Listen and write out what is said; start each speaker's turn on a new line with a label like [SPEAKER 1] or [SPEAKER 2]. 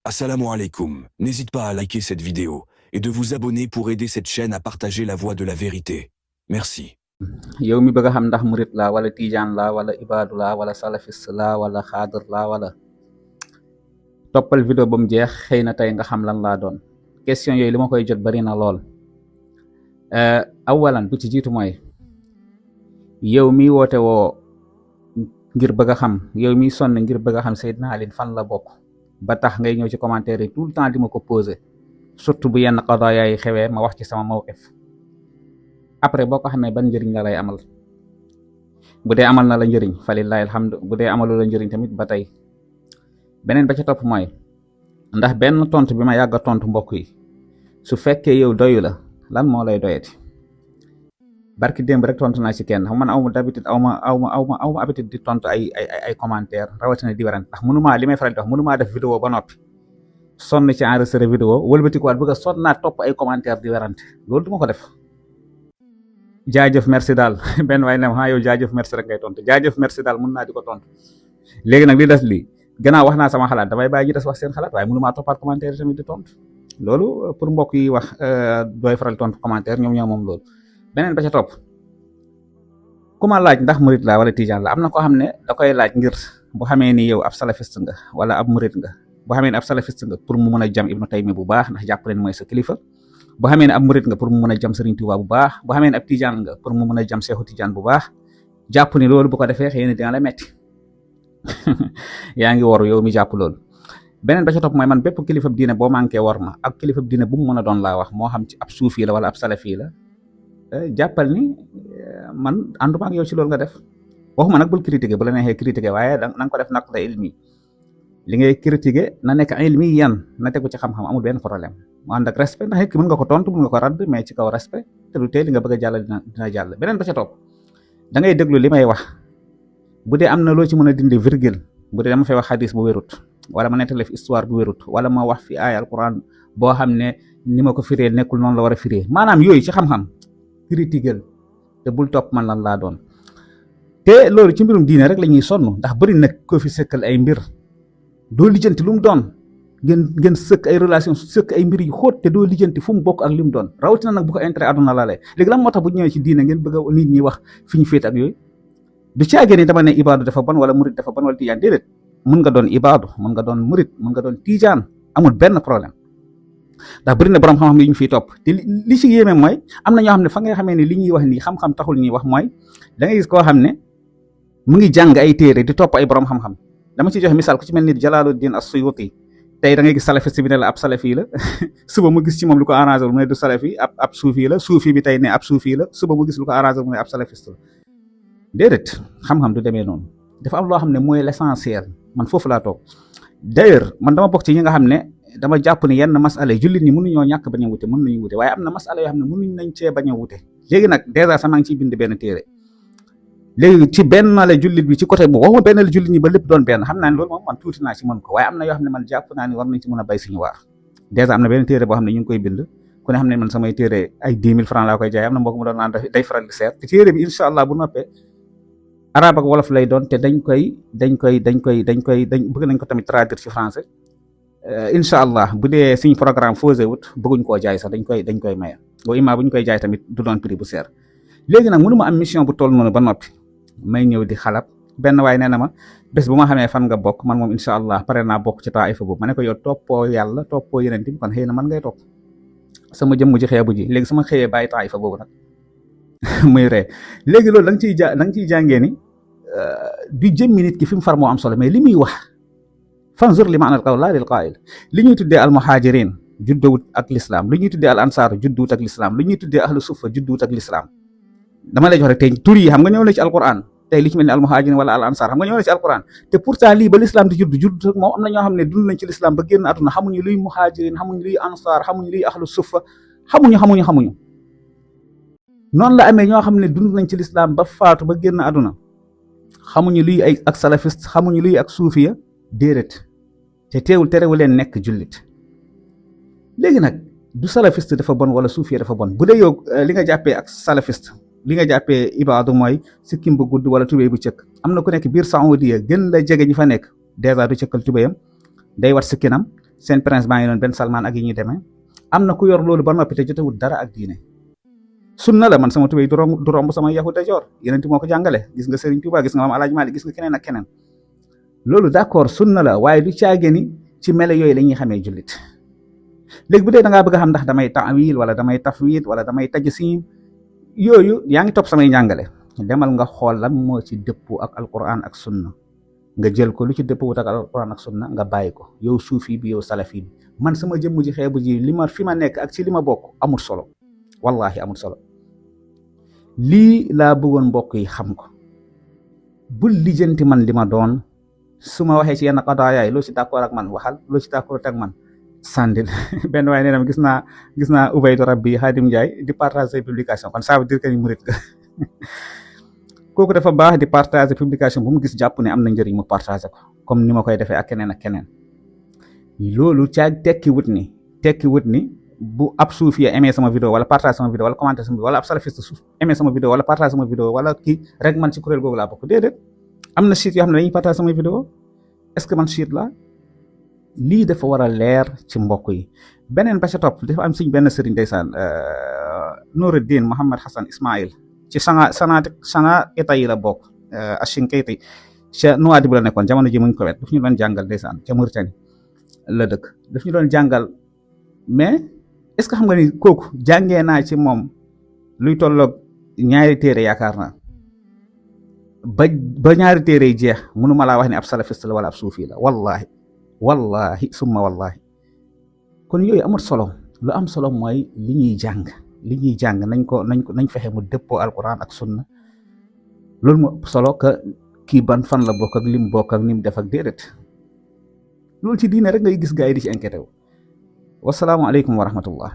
[SPEAKER 1] Assalamu alaikum. N'hésite pas à liker cette vidéo et de vous abonner pour aider cette chaîne à partager la voix de la vérité. Merci.
[SPEAKER 2] yow mi bëgg a xam ndax murit la wala tijaan la wala ibaadu la wala salafiste la wala xaadir la wala toppal vidéo ba mu jeex xëy na tey nga xam lan laa doon. question yooyu li ma koy jot bari na lool. awalan bu ci jiitu mooy yow mi woote woo ngir bëgg a xam, yow mi sonn ngir bëgg a xam Seydina Ali fan la bokk ba tax ngay ñëw ci commentaire yi tout le temps di ma ko poser, surtout bu yenn qadaaya yi xewee ma wax ci sama mawqif. après boo ko xamee ban njëriñ la lay amal? bu dee amal na la njëriñ fa lillahi alhamdu, bu dee amalu la njëriñ tamit ba tey. beneen ba ca topp mooy ndax benn tontu bi ma yàgg a tontu mbokk yi, su fekkee yow doyu la lan moo lay doyati? barki démb rek tontu naa ci kenn xam man awma d'habitude awma habitude di tontu ay commentaire rawatina di werante, ndax mënumaa li may faral di wax mënumaa def vidéo ba noppi sonn ci enregistré vidéo wëlbatikuwaat bëgg a sonnaat topp ay commentaire di werante, loolu du ma ko def. jaajëf merci daal benn waaye ne ma yow jaajëf merci rek ngay tontu, jaajëf merci daal mën naa di ko tontu. léegi nag li des lii gannaaw wax naa sama xalaat damay bàyyi ñu des wax seen xalaat, waaye mënumaa toppaat commentaire tamit di tontu. loolu pour mbokk yi wax dooy faral tontu commentaire ñoom ñoo moom loolu. beneen ba ca topp ku ma laaj ndax murit la wala tijaan la, am na koo xam ne da koy laaj ngir bu xamee ni yow ab salafiste nga wala ab murit nga, bu xamee ne ab salafiste nga pour mu mën a jam Ibnu Taymi bu baax ndax jàpp leen mooy sa kilifa, bu xamee ne ab murit nga pour mu mën a jam Serigne Touba bu baax, bu xamee ne ab tijaan nga pour mu mën a jam Seexu Tijaan bu baax, jàpp ni loolu bu ko defee xëy na dina la metti yaa ngi waru yow mi jàpp loolu. beneen ba ca topp mooy man bépp kilifa diine boo manqué war ma ak kilifa diine bu mu mën a doon laa wax, moo xam ci ab suufi la wala ab salafi la, jàppal ni man ànduma ak yow ci loolu nga def. waxuma nag bul critiquer, bu la neexee critiquer, waaye na nga ko def naqda ilmi. li ngay critiquer na nekk ilmi yan, na tegu ci xam-xam, amul benn problème. mu ànd ak respect, ndax nit ki mën nga ko tontu mën nga ko radd, mais ci kaw respect te du tee li nga bëgg a jàll dina jàll. beneen ba ca topp da ngay déglu li may wax, bu dee am na loo ci mën a dindi virgule, bu dee dama fay wax xadis bu wérut wala ma nettali fi histoire bu wérut wala ma wax fi aaya alquran boo xam ne ni ma ko firee nekkul noonu la war a firee, maanaam yooyu ci xam-xam critiquer te bul topp man lan laa doon. te loolu ci mbirum diine rek la ñuy sonn, ndax bëri nag ko fi sëkkal ay mbir doo lijjanti lu mu doon, ngeen sëkk ay relation sëkk ay mbir yu xóot te doo lijjanti fu mu bokk ak li mu doon, rawatina nag bu ko intérêt àdduna la lay. léegi lan moo tax bu ñëwee ci diine ngeen bëgg a nit ñi wax fi ñu féet ak yooyu? du caagee ni dama ne ibaadu dafa bon wala murit dafa bon wala tijaan, déedéet. mën nga doon ibaadu, mën nga doon murit, mën nga doon tijaan, amul benn problème. ndax bëri na borom xam-xam yi ñu fiy topp te li ci yéeme mooy am na ñoo xam ne fa nga xamee ne li ñuy wax nii xam-xam taxul ñuy wax, mooy da ngay gis koo xam ne mu ngi jàng ay téere di topp ay borom xam-xam. dama ci joxe misaal ku ci mel ni Jalaaluddin As-Suyuti, tey da ngay gis salafiste bi ne la ab salafi la suba mu gis ci moom lu ko arrangé mu ne du salafi, ab suufi la, suufi bi tey ne ab suufi la, suba mu gis lu ko arrangé mu ne ab salafiste la. déedéet, xam-xam du demee noonu. dafa am loo xam ne mooy l'essentiel, man foofu laa toog. d'ailleurs man dama bokk ci ñi nga xam ne dama jàpp ni yenn masala jullit ñi mënuñoo ñàkk bañ a wute, mën nañu wute, waaye am na masala yoo xam ne mënuñ nañ cee bañ a wute. léegi nag dèjà sax maa ngi ciy bind benn téere léegi ci benn la jullit bi ci côté boobu, waxuma benn la jullit ñi ba lépp doon benn, xam naa ne loolu moom man tuuti naa ci mën ko, waaye am na yoo xam ne man jàpp naa ni war nañ ci mën a bay suñu waar. dèjà am na benn téere boo xam ne ñu ngi koy bind, ku ne xam ne man samay téere ay 10 000 francs laa koy jaay, am na mbokk mu doon naan day faral di seet te téere bi incha allah bu noppee arabe ak wolof lay doon, te dañ bëgg nañ ko tamit traduire ci français. incha allah bu dee suñ programme fausé wut bëgguñ koo jaay sax dañ koy maye, boo imma bu ñu koy jaay tamit du doon prix bu seer. léegi nag mënuma am mission bu toll noonu ba noppi may ñëw di xalab. benn waaye nee na ma bés bu ma xamee fan nga bokk man moom incha allah pare naa bokk ci taifa boobu. ma ne ko yow toppoo yàlla toppoo yeneen bi kon xëy na man ngay topp sama jëmm ji xeebu ji. léegi sama xëyee bàyyi taifa boobu nag muy ree. léegi loolu da nga ciy jàngee ni du jëmmi nit ki fi mu far moo am solo, mais li muy wax fanzur li maanal qawl laa lil qaa'il. li ñuy tuddee al muhajirin juddoowut ak l'islam, li ñuy tuddee al ansar juddoowut ak l'islam, li ñuy tuddee ahlu suffa juddoowut ak l'islam. dama lay jox rek tey tur yi xam nga ñëw na ci alquran, tey li ci mel ni al muhajirin wala al ansar xam nga ñëw na ci alquran, te pourtant lii ba l'islam di judd ak moom am na ñoo xam ne dund nañ ci l'islam ba génn àdduna xamuñu luy muhajirin, xamuñu luy ansar, xamuñu luy ahlu suffa, xamuñu. noonu la amee ñoo xam ne dund nañ ci l'islam ba faatu ba génn àdduna xamuñu luy ay ak salafiste, xamuñu luy ak suufiya, déedéet. te terewu leen nekk jullit. léegi nag du salafiste dafa bon wala suufiya dafa bon. bu dee yow li nga jàppee ak salafiste, li nga jàppee ibaadu mooy sikkim bu gudd wala tubéy bu cëkk, am na ku nekk biir Saoudiya gën la jege ñi fa nekk, dèjà du cëkkal tubéyam, day wat sikkinam seen prince baa ngi noonu Ben Salman ak yi ñuy demee am na ku yor loolu ba noppi te jotewul dara ak diine. sunna la man sama tubéy du romb sama yaxu dajoor yeneen moo ko jàngale gis nga Serigne Touba gis nga Maam Alaaji Maalik gis nga keneen ak keneen loolu d'accord sunna la waaye du caage ni ci mele yooyu la ñuy xamee jullit. léegi bu dee da ngaa bëgg a xam ndax damay taawil wala damay tafwid wala damay tajsim yooyu yaa ngi topp samay njàngale demal nga xool lan moo ci dëppoo ak alquran ak sunna nga jël ko lu ci dëppoo ak alquran ak sunna nga bàyyi ko yow suufi bi yow salafi bi man sama jëmm ji xeebu ji li ma fi ma nekk ak ci li ma bokk amul solo wallahi amul solo. lii laa bëggoon mbokk yi xam ko bul lijjanti man li ma doon su ma waxee ci yenn xadaayaay loo ci d'accord ak man waxal loo ci d'accord ak man sàndil benn waaye nee na gis naa Ubaydu Rabbi Xaadim Njaay di partager publication kon ça veut dire que ni murit ga kooku dafa baax di partager publication bu mu gis jàpp ne am na njëriñ mu partager ko comme ni ma koy defee ak keneen ak keneen loolu caag tekki wut ni bu ab suufi aimé sama vidéo wala partage sama vidéo wala commenter sama vidéo wala ab salafiste aimé sama vidéo wala partage sama vidéo wala kii rek man ci kuréel googu laa bokk déedéet am na site yoo xam ne dañuy partage sama vidéo est-ce que man site la lii dafa war a leer ci mbokk yi. beneen ba ca topp dafa am suñ benn sëriñ ndeysaan Nuruddin Muhammad Hassan Ismail ci sana état yi la bokk Ashinkayti ca Nouadhibou la nekkoon jamono ji mu ngi ko wet daf ñu doon jàngal ndeysaan ca Mauritanie la dëkk daf ñu doon jàngal mais est-ce que xam nga ni kooku jàngee naa ci moom luy tolloog ñaari téere yaakaar naa ba ñaari téere yi jeex mënuma laa wax ni ab salafiste la wala ab suufi la wallahi summa wallahi. kon yooyu amul solo lu am solo mooy li ñuy jàng nañ fexe mu dëppoo alquran ak sunna loolu moo solo que kii ban fan la bokk ak lim bokk ak nim def ak déedéet loolu ci diine rek ngay gis gaa yi di ci inquiété wu. wassalaamu aleykum wa rahmatullah.